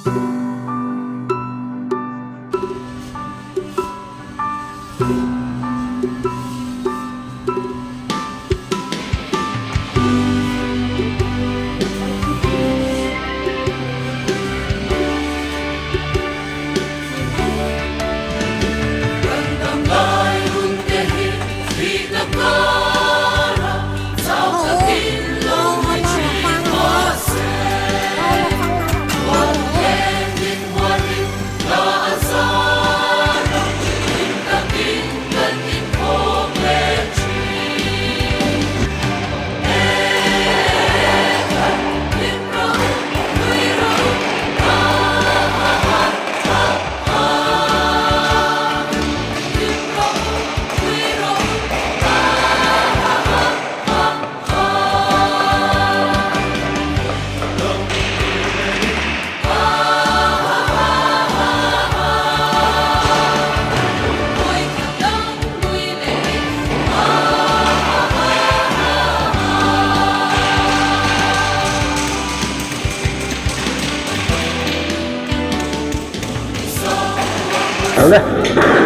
Le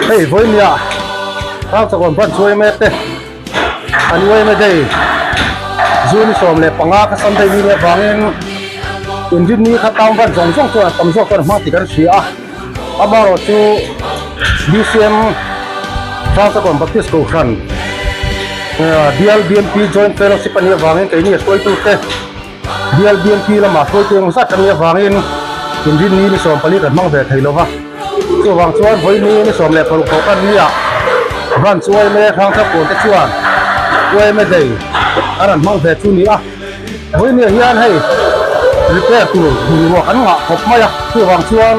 hei vawinia hrang chakawm hman chuai mek te an uaim a day June 15 kha Sunday ni leh vangin inrinni kha town van zawng zawng chuan a tam zawk chuan hmang tih kan hria a amaherawh chu B_C_M hrang chakawm Baptist Kohhran Bial B_M_P Joint Fellowship a nih avangin keini a hruaitute Bial BNP lamah hruaitu eng zat kan nih avangin inrinni ni 14 kan hmang ve thei lo va. Chuvang chuan vawiini ni 16 thawh kan nia Branch yma Hrangthar pawl te chuan yma Day an rawn hmang ve chu ni a. Vawiiniah hian hei repair tur bungrua kan ngah khawp mai a. Chuvang chuan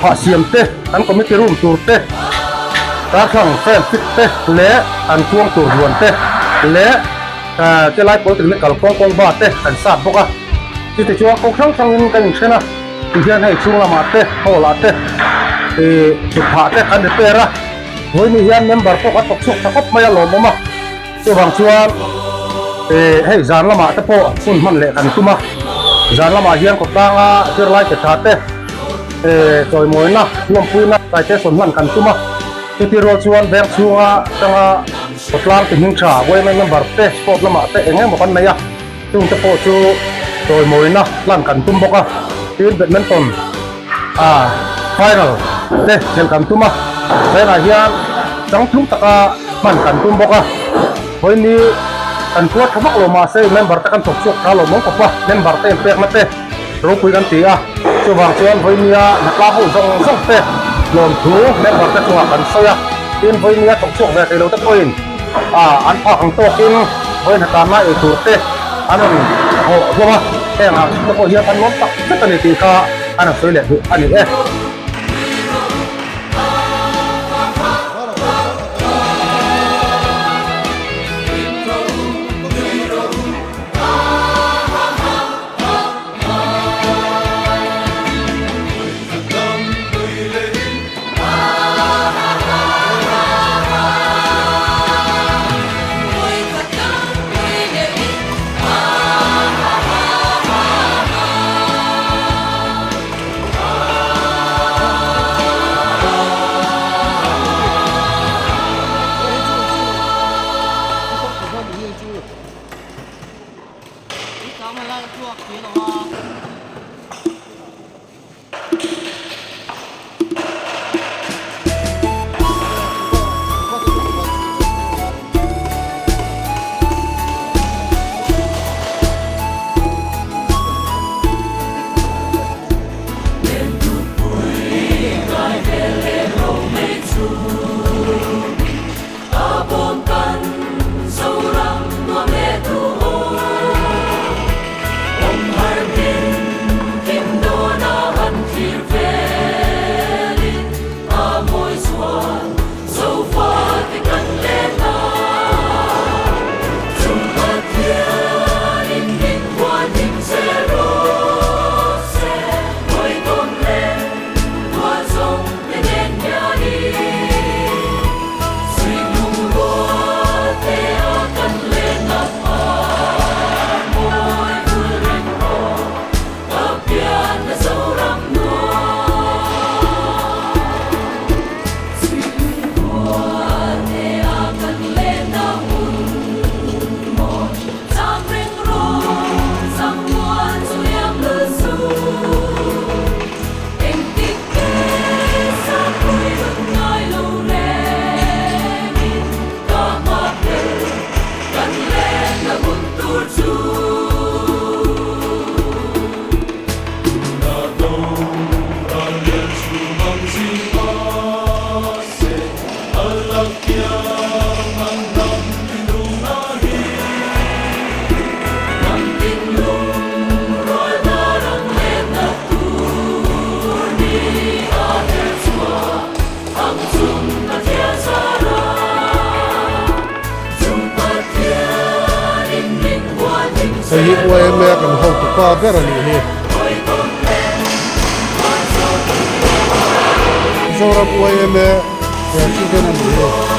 phah siam te, kan committee room tur te, darthlang fan fit te leh an kuang tur duan te leh Chelai pawl technical kawng kawng ba te kan sat bawk a, chutichuan kawng hrang hrangin kan inthen a, tihian hei chhung lamah te hall ah te ih thutphah te kan repair a, vawiin hian member pawh kan thawk chhuak tha khawp mai a lawmawm a, chuvang chuan ih hei zan lamah te pawh hun hman leh kan tum a, zan lamah hian khawtlanga zirlai ke tha te ih chawimawina lawmpuina citation hman kan tum a, chuti rual chuan veng chhunga tanga. Khawtlang ti hming tha yma member te sport lamah te eng emaw kan nei a, chung te pawh chu chawimawina plan kan tum bawk a, tin badminton ah final te khelh kan tum a, tlaiah hian changtlung taka hman kan tum bawk a, vawiini kan kual tha vak lo mahse member te kan thawk chhuak tha lo mawng khawp a, member te inpekna te ropui kan ti a, chuvang chuan vawinia hnatlang ho zawng zawng te lawmthu member te chungah kan sawi a. Tin vawinia thawk chhuak ve thei lo te pawhin an phak ang tawkin vawiin hnatanna ei tur te an rawn hawh hlawm a, heng ah te pawh hian an lawm tak zet a ni tih kha an rawn sawi leh duh a ni e. Hei hi YMA kan hotu pa ber a nih hi. Zoram YMA President a nih hi.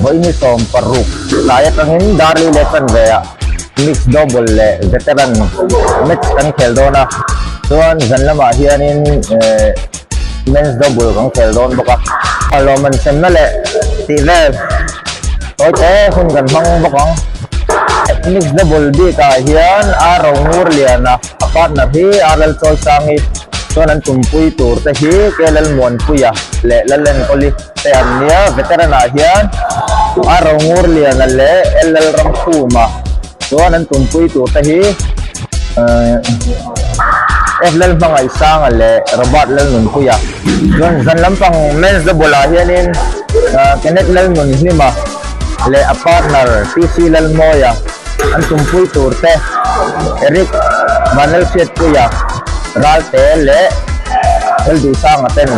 Vawiin 16 tlai atangin Darli leh Chanve ah mix double leh veteran match kan khel dawn a, chuan zan lamah hianin eh men's double kan khel dawn bawk a. A lawmman semna leh tih vel tawi te hun kan hmang bawk ang. Mix double bikah hian a Rongur Liana a partner hi a Lalchawisangi chuan an tumpui tur te hi KLL Muanpuia leh Lalenkawli te an nia. Veteran ah hian a Rongurliana leh LL Ramkhuma chuan an tumpui tur te hi F Lalhmangaihsanga leh Robert Lalnunpuia. Chuan zan lampang men's double ah hianin Kenneth Lalnunhlima leh a partner PC Lalmawia an tumpui tur te Eric Vanlalhriatpuia Ralte leh Lalduhsanga ten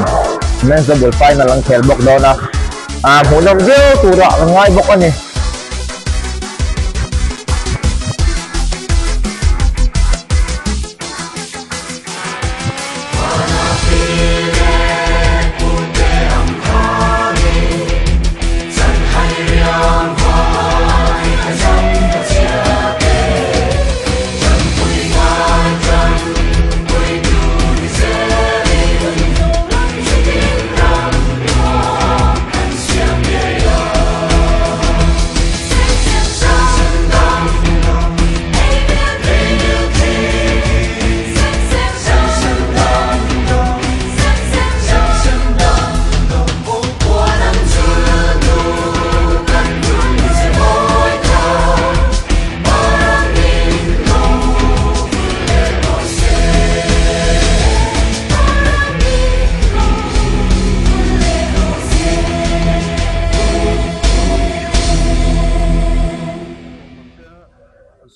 men's double final an khel bawk dawn a, hmuhnawm viau turah ka ngai bawk a ni.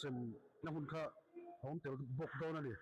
Sem na hun kha a awm tel bawk dawn a ni.